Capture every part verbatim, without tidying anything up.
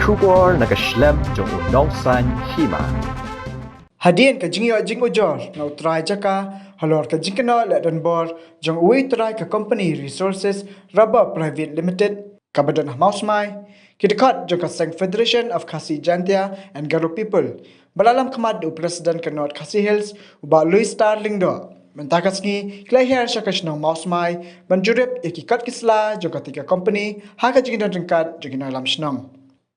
Khubor na ka shlem jong u nongsan hima. Hadien ka jingïoh jingujor na u trai jaka halor ka jingkynnoh leh donbor jong uwei u trai ka company Resources Rubber Private Limited kaba don ha Mawsmai, ki dkhot jong ka seng Federation of Khasi Jaintia and Garo People ba la lam khmat da u President ka North Khasi Hills, u Bah Louis Star Lyngdoh, mynta ka sngi ki la hiar sha ka shnong Mawsmai ban jurip ïa ki kot ki sla jong katei ka company ha ka jingdon ryngkat jong ki nongïalam shnong.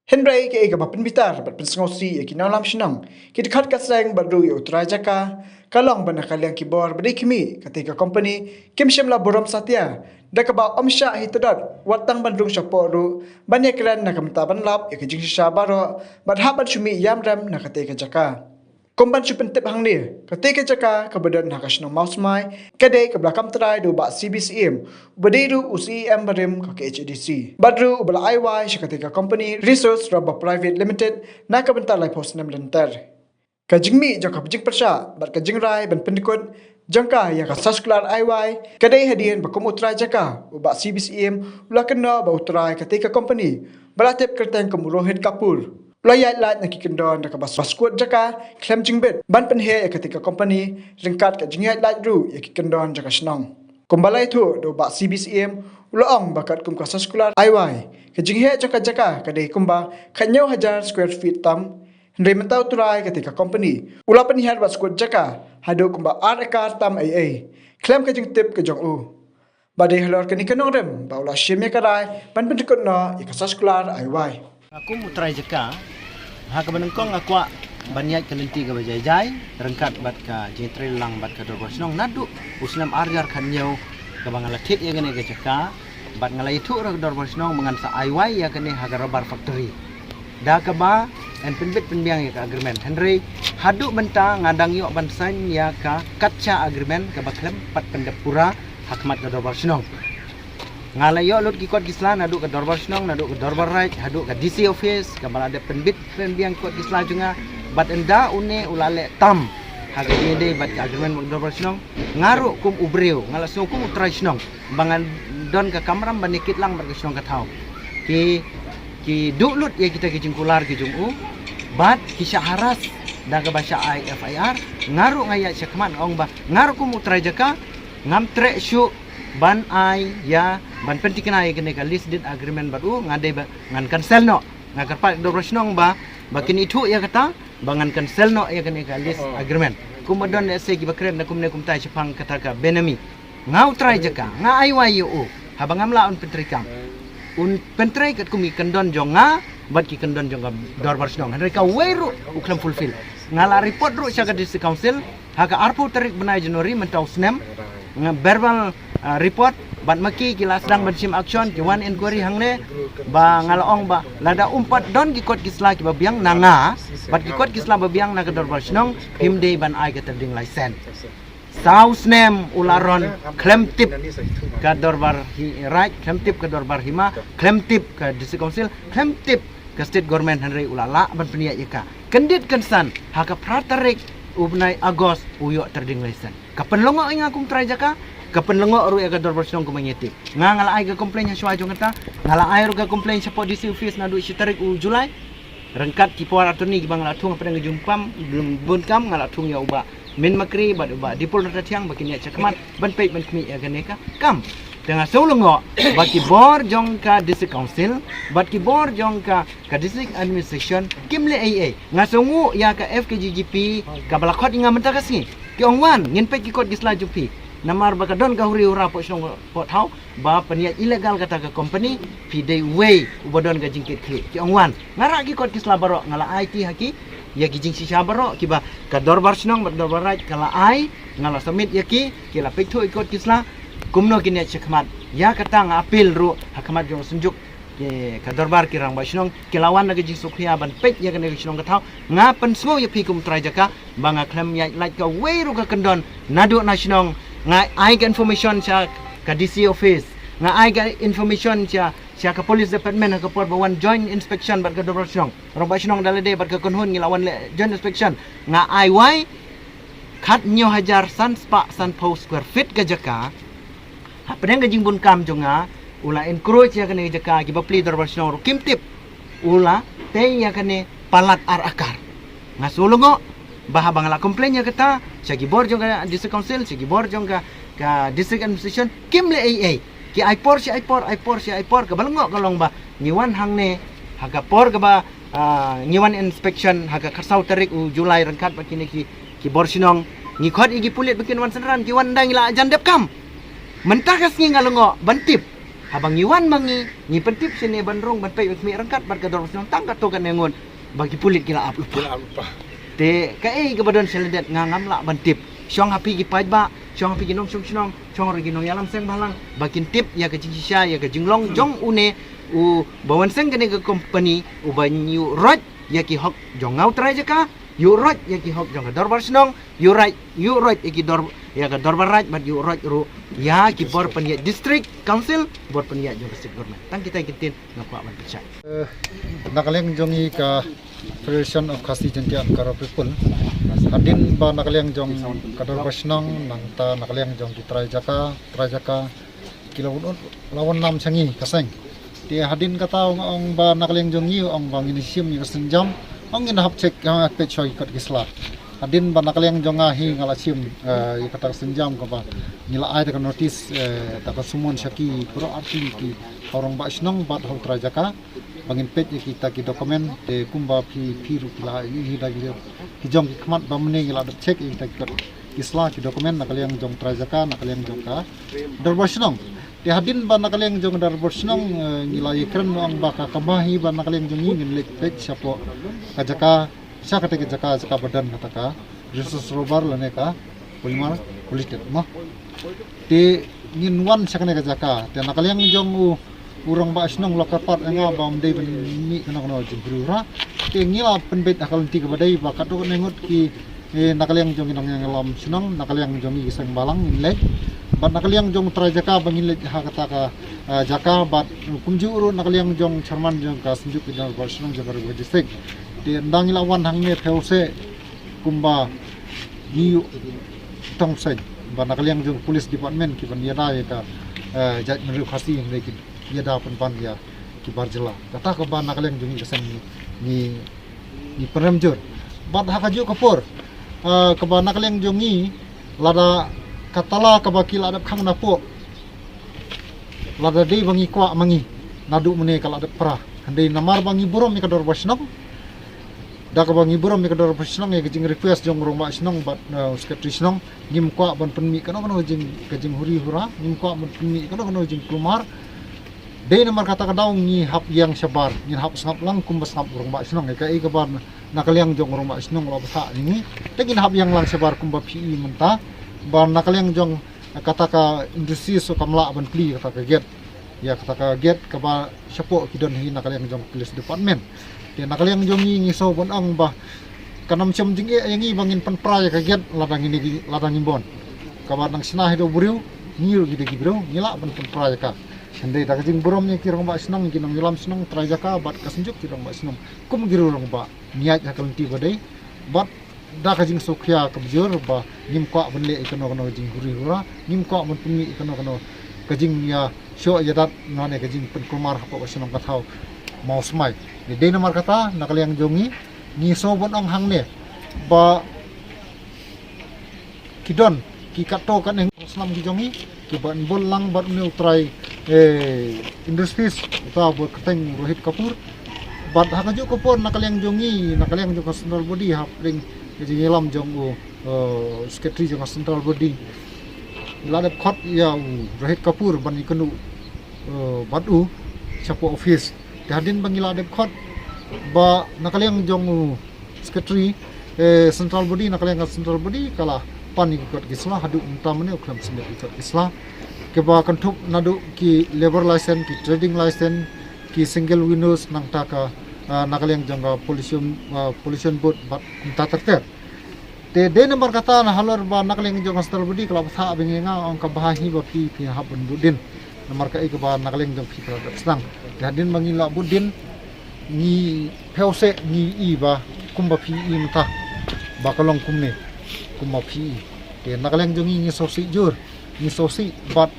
Hynrei kaei kaba pynbitar bad pynsngewsih ïa ki nongïalam shnong, ki dkhot ka seng bad ruh ïa u trai jaka ka long ba na ka liang ki bor ba dei khmih, katei ka company kim shym la burom satia da kaba ym shah hi tdot, wat tang ban rung shapoh ruh ban ïakren na ka bynta ban lap ïa ka jingshisha baroh bad hap ban shu mih ïam rem na katei ka jaka. Kum ban shu pyntip hangne, katei ka jaka kaba don ha ka shnong Mawsmai ka dei kaba la kam trai da u Bah C B Syiem, uba dei ruh u C E M barim ka K H A D C, bad ruh uba la ai wai sha katei ka company Resource Rubber Private Limited na ka bynta laiphew snem lynter. Ka jingmih jong ka jingpyrshah bad ka jingrai ban pyndkut jong ka ïa ka soskular ai wai ka dei hadien ba kum u trai jaka u Bah C B Syiem u la kynnoh ba u trai katei ka company ba la tip kyrteng kum u Rohit Kapoor u la ïaid lait na ki kyndon da kaba sngewskuat jaka khlem jingbit ban pynheh ïa katei ka company, ryngkat ka jingïaid lait ruh ïa ki kyndon jong ka shnong. Kumba la ïathuh da u Bah C B Syiem, u la ong ba katkum ka soskular ai wai, ka jingheh jong ka jaka ka dei kumba khathynñiew hajar square feet tam. Hynrei mynta u trai katei ka company u la pynhiar bad sngewskuat jaka haduh kumba ar ekar tam ei ei khlem ka jingtip ka jong u. Ba dei halor kane ka nongrim ba u la shim ïa ka rai ban pyndkut noh ïa ka soskular ai wai. Nga kum u trai jaka, ha kaba nyngkong nga kwah ban ïaid ka lynti kaba jai jai ryngkat bad ka jingtrei lang bad ka dorbar shnong naduh u snem ar hajar khathynñiew, kaba nga la thied ïa kane ka jaka bad nga la ïathuh ruh ka dorbar shnong ba ngan sa ai wai ïa kane ha ka rubber factory. Da kaba yn pynbit pynbiang ïa ka agreement, hynrei haduh mynta nga dang ïoh ban sign ïa ka katcha agreement kaba khlem pat pyndep pura ha khmat ka dorbar shnong. Nga la ïoh lut ki kot ki sla naduh ka dorbar shnong, naduh ka dorbar raid, haduh ka D C office, kaba la dep pynbit pynbiang kot ki sla jong nga. Bad ynda une u la leh tam ha ka jingïadei bad ka agreement bad ka dorbar shnong, nga ruh kum u briew, nga la sngew kum u trai shnong ba ngan don ka kamram ban ïakit lang bad ka shnong ka thaw. Ki, ki duh lut ïa kita ki jingkular ki jong u bad ki shah harass da kaba shah ai F I R. Nga ruh nga ïaid shakhmat, nga ong ba nga ruh kum u trai jaka ngam treh shuh ban ai ïa, ban pynthikna ïa kane ka lease deed agreement bad u. Nga dei ba ngan cancel noh. Nga kyrpad ka dorbar shnong ba, ba kin ithuh ïa kata, ba ngan cancel noh ïa kane ka lease agreement. Kumba don lehse kiba kren da kumne kumtai shaphang kata ka benami. Nga u trai jaka, nga ai wai ïa u, haba ngam lah un pyntrei kam, un pyntrei katkum ki kyndon jong nga bad ki kyndon jong ka dorbar shnong. Hynrei kawei ruh u khlem fulfill. Nga la report ruh sha ka District Council ha ka arphew tarik bnai January mynta u snem, nga verbal, ah, report bad ma ki, ki la sdang ban shim action, ki wan inquiry hangne. Ba nga la ong ba lada um pat don ki kot ki sla kiba biang na nga bad ki kot ki sla ba biang na ka dorbar shnong, phim dei ban ai ka trading license. Saw snem u la rong khlem tip ka dorbar hi-, raid, khlem tip ka dorbar hima, khlem tip ka District Council, khlem tip ka State Government, hynrei u la lah ban pynïaid ïa ka. Kyndit kynsan ha ka phra tarik u bnai August u ïoh trading license. Ka pynlyngngoh ïa nga kum trai jaka, ka pynlyngngoh ruh ïa ka dorbar shnong kum ba ngi tip. Nga, nga la ai ka complaint ha shuwa jong kata, nga la ai ruh ka complaint shapoh D C office naduh shi tarik u July. Ryngkat ki power attorney kiba nga la thung hapdeng ka jingbun kam, bun kam, nga la thung ïa u Bah Min Makri bad u Bah Dipul Ratathiang ba kin ïaid shakhmat ban peit ban khmih ïa kane ka kam. Te nga sngew lyngngoh ba ki bor jong ka District Council bad ki bor jong ka, ka District Administration kim leh ei ei. Nga sngewnguh ïa ka F K J G P kaba la khot ïa nga mynta ka sngi. Ki ong, wan ngin peit ki kot ki sla jong phi. Namar ba ka don ka huri hura poh shnong poh thaw ba pynïaid illegal kata ka company, phi dei uwei uba don ka jingkitkhlieh. Ki ong, wan. Nga rah ki kot ki sla baroh, nga la ai ki ha ki, ïa ki jingshisha baroh kiba ka dorbar shnong bad dorbar raid ka la ai, nga la submit ïa ki, ki la peit thuh ïa ki kot ki sla. Kumno kin ïaid shakhmat? Ïa kata nga appeal ruh ha khmat jong ka Synjuk, ki, ka dorbar ki rangbah shnong, ki la wan da ka jingsngewkhia ban peit ïa kane ka shnong ka thaw. Nga pynsngew ïa phi kum trai jaka ba nga khlem ïaid lait kawei ruh ka kyndon naduh na shnong. Nga ai ka information sha ka D C office, nga ai ka information sha, sha ka police department ha ka por ba wan joint inspection bad ka dorbar shnong. Rangbah shnong da lade bad ka kynhun ngi la wan leh joint inspection. Nga ai wai khathynñiew hajar san spah sanphew square feet ka jaka. Hapdeng ka jingbun kam jong nga, u la encroach ïa kane ka jaka, kiba plie dorbar shnong ruh kim tip. U la Te ïa kane palat ar akar. Nga shu lyngngoh ba haba nga la complain ïa kata sha ki bor jong ka District Council, sha ki bor jong ka, ka District Administration, kim leh ei ei. Ki ai por shi ai por, ai por shi ai por, kaba lyngngoh ka long ba ngi wan hangne ha ka por kaba, ah, ngi wan inspection ha ka khatsaw tarik u July ryngkat bad kine ki, ki bor shnong. Ngi khot ïa ki pulit ba kin wan synran, ki wan, ynda ngi la jan dep kam. Mynta ka sngi nga lyngngoh ban tip. Haba ngi wan ma ngi, ngi pyntip shane ban rung ban peit ban khmih ryngkat bad ka dorbar shnong, tang katto katne ngut ba ki pulit ki la ap lypa. Ki la ap lypa. Te kaei kaba don sha lyndet nga ngam lah ban tip. Shong ha phi ki paidbah, shong ha phi ki nongshong shnong, shong ruh ki nongïalam seng bhalang ba kin tip ïa ka jingshisha, ïa ka jinglong jong une uba wan seng kane ka company, uba ïuh roit ïa ki hok jong nga u trai jaka, ïuh roit ïa ki hok jong ka dorbar shnong, ïuh roit, ïuh roit ïa ki dor, ïa ka dorbar raid bad ïuh roit ruh ïa ki bor pynïaid District Council, bor pynïaid jong ka State Government. Tang kita ki ktien nga kwah ban pynshai. Eh, na ka liang jong ngi ka Federation of Khasi Jaintia and Garo People, hadien ba na ka liang jong ka dorbar shnong, nangta na ka liang jong ki trai jaka, trai jaka, ki la wan, la wan nam sha ngi ka seng. Te hadien kata ong, ong ba na ka liang jong ngi, ong ba ngin shim ïa ka sienjam, ong ngin hap check, ha, peit shuwa ki kot ki sla. Hadien ba na ka liang jong nga hi nga la shim, eh, ïa kata ka sienjam kaba ngi la ai da ka notice, eh, da ka summon sha ki baroh arti ki, ha u rangbah shnong bad ha u trai jaka, ba ngin peit ïa kita ki document. Te kumba phi, phi ruh phi la ïohi da ki, ki jong ki khmat ba mynne ngi la dep check ïa kita ki kot ki sla, ki document na ka liang jong trai jaka, na ka liang jong ka dorbar shnong. Te hadien ba na ka liang jong ka dorbar shnong, eh, ngi la ïakren noh ong ba ka kaba hi ba na ka liang jong ngi ngin leit peit shapoh ka jaka, sha kata ka jaka, jaka ba don kata ka resource robber lane ka polymer, polythene mo. Te ngin wan sha kane ka jaka, te na ka liang jong u, u rangbah shnong u la kyrpad ïa nga ba ym dei ban mih kano kano jinghuri hura. Te ngi la pynbeit ha ka lynti kaba dei ba katto katne ngut ki, eh, na ka liang jong ki nongïalam shnong, na ka liang jong ki seng bhalang ngin leit. Bad na ka liang jong trai jaka ba ngin leit ha kata ka, eh, jaka, bad kumjuh ruh na ka liang jong chairman jong ka Synjuk ki Dorbar Shnong jong ka Ri Bhoi District. Te ynda ngi la wan hangne phi ïohi kumba ngi ïoh tong seng ba na ka liang jong police department ki ban ïada ïa ka, eh, jaitbynriew Khasi, hynrei ki ïada pynban ïa ki bar jylla. Kata kaba na ka liang jong ngi ka seng ngi, ngi, ngi pynrem jur. Bad ha kajuh ka por, eh, kaba na ka liang jong ngi, lada ka tala kaba ki la dep khang napoh, lada dei ba ngi kwah ma ngi, naduh mynne ka la dep pra. Hynrei namar ba ngi burom ïa ka dorbar shnong, da kaba ngi burom ïa ka dorbar shnong, ïa ka jingrequest jong u rangbah shnong bad, eh, u secretary shnong, ngim kwah ban pynmih kano kano jing, ka jinghuri hura, ngim kwah ban pynmih kano kano jingkulmar. Dei namar kata ka daw ngi hap ïeng shabar, ngin hap sngap lang kumba sngap u rangbah shnong. Ïa kaei kaba na ka liang jong u rangbah shnong u la bthah ïa ngi, te ngin hap ïeng lang shabar kumba phi i mynta ba na ka liang jong kata ka industry, so kam lah ban plie kata ka gate. Ïa kata ka gate kaba shapoh ki don hi na ka liang jong police department. Te na ka liang jong ngi, ngi sngew ban ong ba kan ym shym jingeh ïa ngi ba ngin pynpra ïa ka gate lada ngin, lada ngim bun. Kaba nang shna hi da u briew, ngi ruh ngi dei ki briew, ngi lah ban pynpra ïa ka. Hynrei da ka jingburom ïa ki rangbah shnong, ki nongïalam shnong, trai jaka bad ka Synjuk ki Rangbah Shnong, kum ki rangbah, ngi ïaid ha ka lynti ba dei bad da ka jingsngewkhia kaba jur ba ngim kwah ban leh ïa kano kano jinghuri hura, ngim kwah ban pynmih ïa kano kano ka jingïashoh ïadat lane ka jingpynkulmar hapoh ka shnong ka thaw Mawsmai. Dei namar kata na ka liang jong ngi, ngi sngew ban ong hangne ba ki don ki katto katne snam ki jong ngi, kiba involve lang bad une u trai, eh, industries, uta ba kyrteng Rohit Kapoor. Bad ha kajuh ka por na ka liang jong ngi, na ka liang jong ka central body, hapdeng ka jingïalam jong u, eh, secretary jong ka central body, la dep khot ïa u Rohit Kapoor ban ïakynduh, eh, bad u shapoh office. Te hadien ba ngi la dep khot, ba na ka liang jong u secretary, eh, central body, na ka liang ka central body ka la pan ïa ki kot ki sla, haduh mynta mynne u khlem submit ïa ki kot ki sla. Kiba kynthup naduh ki labour license, ki trading license, ki single windows, nangta ka, ah, na ka liang jong ka pollution, ah, pollution board bad kumta ter ter. Te dei namar kata na halor ba na ka liang jong ka central body ka la bthah biang ïa nga, ong ka bha hi ba phi, phi hap ban bud dien. Namar kaei kaba na ka liang jong phi ka la dep sdang. Te hadien ba ngi la bud dien, ngi pyrshah, ngi i ba kumba phi i mynta ba ka long kumne, kumba phi i. Te na ka liang jong ngi, ngi sngewsih jur, ngi sngewsih bad,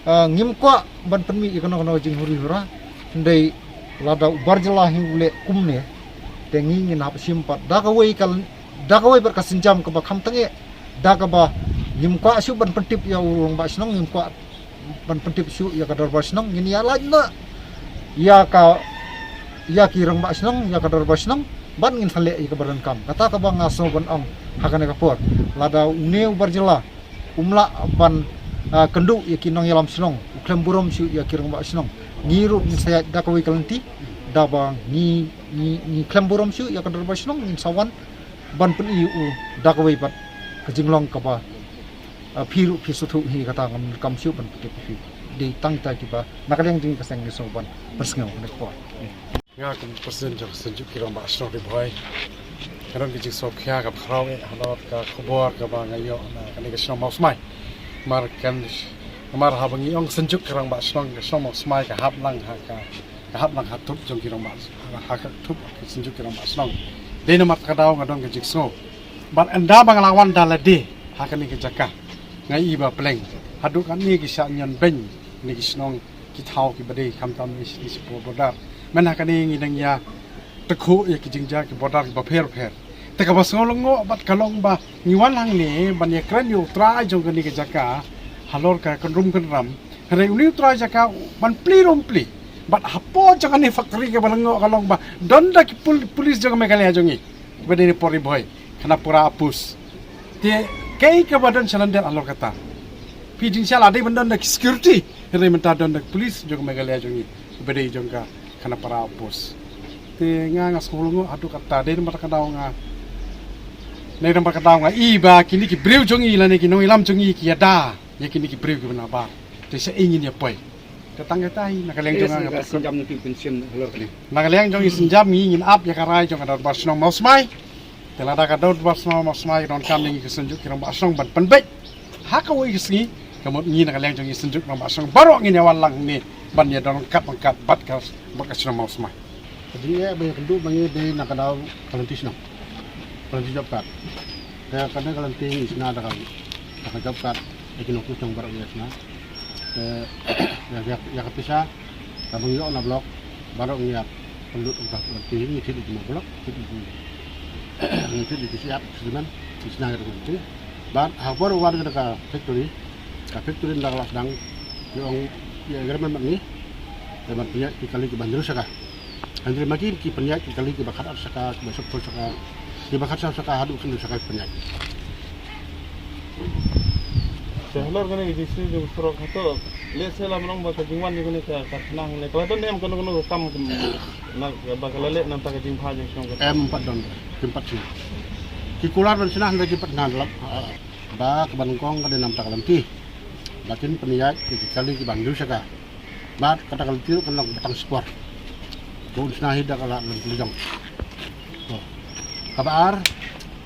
ah, ngim kwah ban pynmih ïa kano kano jinghuri hura. Hynrei Lada u Barjala hi u leh kumne, te ngi ngin hap shim pat da kawei ka, da kawei pat ka sienjam kaba kham tang eh, da kaba ngim kwah shuh ban pyntip ïa u rangbah shnong, ngim kwah ban pyntip shuh ïa ka dorbar shnong, ngin ïa lait na ïa ka, ïa ki rangbah shnong, ïa ka dorbar shnong, bad ngin sa leh ïa kaba donkam. Kata kaba nga sngew ban ong ha kane ka por. Lada une u Barjala um lah ban, ah, kynduh ïa ki nongïalam shnong, u khlem burom shuh ïa ki rangbah shnong, ngi ruh ngin sa ïaid da kawei ka lynti, da ba ngi, ngi, ngi khlem burom shuh ïa ka dorbar shnong, ngin sa wan ban pyni ïa u da kawei pat ka jinglong kaba, ah, phi ruh phi sngewthuh hi. Kata ngam donkam shuh ban pyntip ïa phi. Dei tang ïa kita kiba na ka liang jong ngi ka seng ngi sngew ban pynsngew ha kane ka por. Nga kum president jong ka Synjuk ki Rangbah Shnong Ri Bhoi, nga don ka jingsngewkhia kaba khraw eh halor ka khubor kaba nga ïoh na kane ka shnong Mawsmai. Namar kan, namar haba ngi ong Synjuk ki Rangbah Shnong, ka shnong Mawsmai ka hap lang ha ka, ka hap lang ha thup jong ki rangbah, ha ka thup ka Synjuk ki Rangbah Shnong. Dei namar kata ka daw nga don ka jingsngew. Bad ynda ba nga la wan da lade ha kane ka jaka, nga i ba pleng. Haduh katne ki shah ñion beiñ kine ki shnong, ki thaw kiba dei khamtam ïa shi, shi por border. Mynta kane ngi dang ïa tyrkhuh ïa ki jingjia ki border kiba pher pher. Te kaba sngewlyngngoh bad ka long ba ngi wan hangne ban ïakren ïa u trai jong kane ka jaka halor ka kynrum kynram. Hynrei une u trai jaka ban plie ruh um plie. Bad hapoh jong kane factory kaba lyngngoh ka long ba don da ki pul-, pulit jong Meghalaya jong ngi, kiba dei na Pori Bhoi, Khanapara Outpost. Te kaei kaba don shalyndet halor kata? Phi jingshisha la dei ban don da ki security, hynrei mynta don da ki pulit jong Meghalaya jong ngi, kiba dei jong ka Khanapara Outpost. Te nga nga sngewlyngngoh haduh katta, dei namar kata ka daw nga, dei namar kata ka daw nga i ba kine ki briew jong ngi lane ki nongïalam jong ngi ki ïada ïa kine ki briew kiba nabar. Te shaei ngin ïa poi? Te tang katta hi na ka liang jong nga, nga, ka sienjam na ki pension halor kane. Na ka liang jong ngi sienjam ngi ngin ap ïa ka rai jong ka dorbar shnong Mawsmai. Te lada ka dorbar shnong Mawsmai ka donkam ïa ngi ka Synjuk ki Rangbah Shnong ban pynbeit ha kawei ka sngi, ka mut ngi na ka liang jong ngi Synjuk Rangbah Shnong baroh ngin ïa wan lang hangne ban ïa don ryngkat ryngkat bad ka, bad ka shnong Mawsmai. Ka jingeh ba ïakynduh ba ngi dei na ka daw ka lynti shnong, ka lynti job card. Te kane ka lynti ngi shna da ka, da ka job card, ïa ki nongkynduh shnong baroh ngi shna. Te ïa, ïa, ïa ka pisa kaba ngi ïoh na block baroh ngi ïa pynlut kum ka lynti, ngi thied ïa ki mo block, thied ïa ki, ngi thied ïa ki siap, simen, ngi shna ïa ka lynti. Bad ha ka por wan ka da ka factory, ka factory nda ka la sdang, ngi ong ïa agreement bad ngi, te ban pynïaid ki kali kiba hynriew shaka. Hynrei ma ki ki pynïaid ki kali kiba khatar shaka, kiba shiphew shaka, kiba khatsaw shaka haduh khyndiat shaka ki pynïaid. Te halor kane ka jingsniew jong ka surok hato, lehse lada ngi ong ba ka jingwan jong kane ka, ka karkhana hangne, ka la don ne em kano kano ka kam na, ba ka la leh na bynta ka jingbha jong ka shnong ka? Em, ym pat don, kim pat shna. Ki kular ban shna hynrei kim pat shna, lap, ah, ba kaba nyngkong ka dei na bynta ka lynti. Ba kin pynïaid ki, ki kali kiba hynriew shaka. Bad kata ka lynti ruh kan long kaba tang shipor. Ba un shna hi da ka lad lynti jong. To. Kaba ar,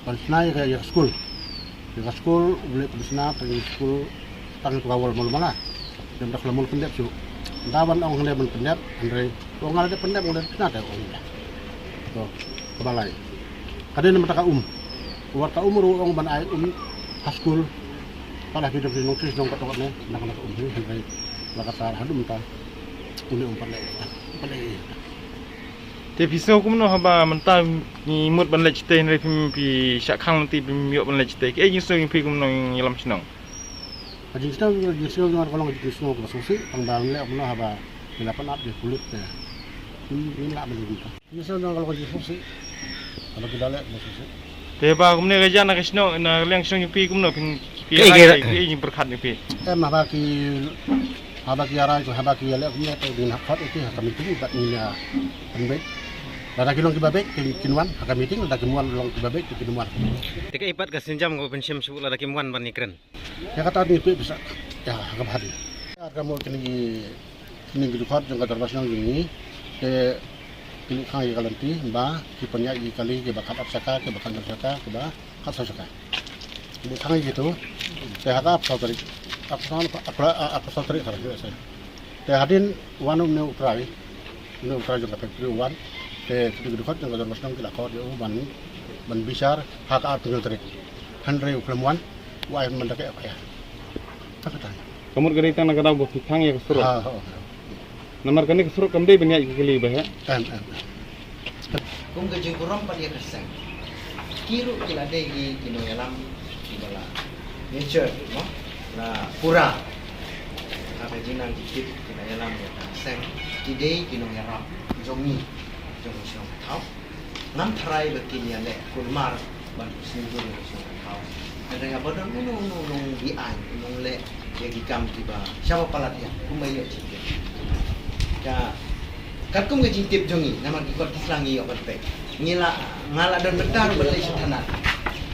ban shna ïa ka, ïa ka skul. Ïa ka skul, u leh ban shna tang ïa ka skul, tang ïa ka wall malu mala. Ym da ka la mul pyndep shuh. Ynda ban ong hangne ban pyndep, hynrei to nga la dep pyndep, nga la dep shna te ong ïa. To, kaba lai. Ka dei namar ka um. Wat ka um ruh ong ban ai um ha skul. Ka la phi dep nongtrei shnong ka tong ne, na ka um hi, hynrei la ka tar haduh mynta. Une um pat leh, pat leh. Te phi sngew kumno haba mynta ngi mut ban leit shatei hynrei phim, phi shah khang lynti phim ïoh ban leit shatei. Kaei jingsngew jong phi kum u nongïalam shnong? Ka jingsngew, jingsngew jong nga ka long jingsngew kaba sngewsih, tang ba ngi leh kumno haba ngi la pan ap da ki pulit te. Ngim, ngim lah ban leit kumta. Jingsngew jong nga ka long jingsngewsih. Haba ki la leh kaba sngewsih. Te ba kumne ka jia na ka shnong, na ka liang shnong jong phi kumno phin, phi, kaei, rai, kaei, kaei jingpyrkhat jong phi? Em, haba ki, haba ki ïa rai, haba ki ïa leh kumne te ngin hap khot ïa ki ha ka meeting bad ngin ïa pynbeit. Lada ki long kiba beit te kin wan ha ka meeting, lada kim wan long kiba beit te kin wan. Te kaei pat ka sienjam kaba phin shim shuh lada kim wan ban ïakren? Ïa kata ngi peit pisa ïa ha ka bha dei. Ïa ka mut kine ki, kine ki dkhot jong ka dorbar shnong jong ngi, te ki leit khang ïa ka lynti ba ki pynïaid ïa ki kali kiba khatar shaka, kiba khatar shaka, kiba khatsaw shaka. Ki leit khang ïa kito, te ha ka arphew tarik, arphew, arphew, arphew tarik, te hadien wan une u trai, une u trai jong ka factory u wan, te kito ki dkhot jong ka dorbar shnong ki la khot ïa u ban, ban bishar ha ka arphew tarik. Hynrei u khlem wan, u ai ban da ka F I R. Ka kata. Ka mut ka dei tang na ka daw ba phi khang ïa ka surok. Ha, ha, ha. Namar kane ka surok kam dei ban ïaid ki kali ba heh. Em, em. Kum ka jingburom pat ïa ka seng. Ki ruh ki la dei ki, ki nongïalam kiba la mature, mo? La pura. Ka jingnang ki tip ki la ïalam ïa ka seng. Ki dei ki nongïarap jong ngi, jong ka shnong ka thaw. Ngam tharai ba kin ïaleh kulmar ban pynsngewbha ïa ka shnong ka thaw. Hynrei haba don uno uno u nonghikai, u nongleh ïa ki kam kiba shaba palat ïa, kumba ïaleh jingtip. Ka, katkum ka jingtip jong ngi, namar ki kot ki sla ngi ïoh ban peit. Ngi la, nga la don mynta ruh ban leit sha thana.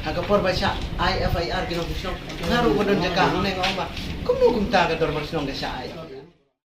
Ha ka por ba shah ai F I R ki nongshong shnong, nga ruh ba don jaka, hangne nga ong ba kumno kumta ka dorbar shnong ka shah ai.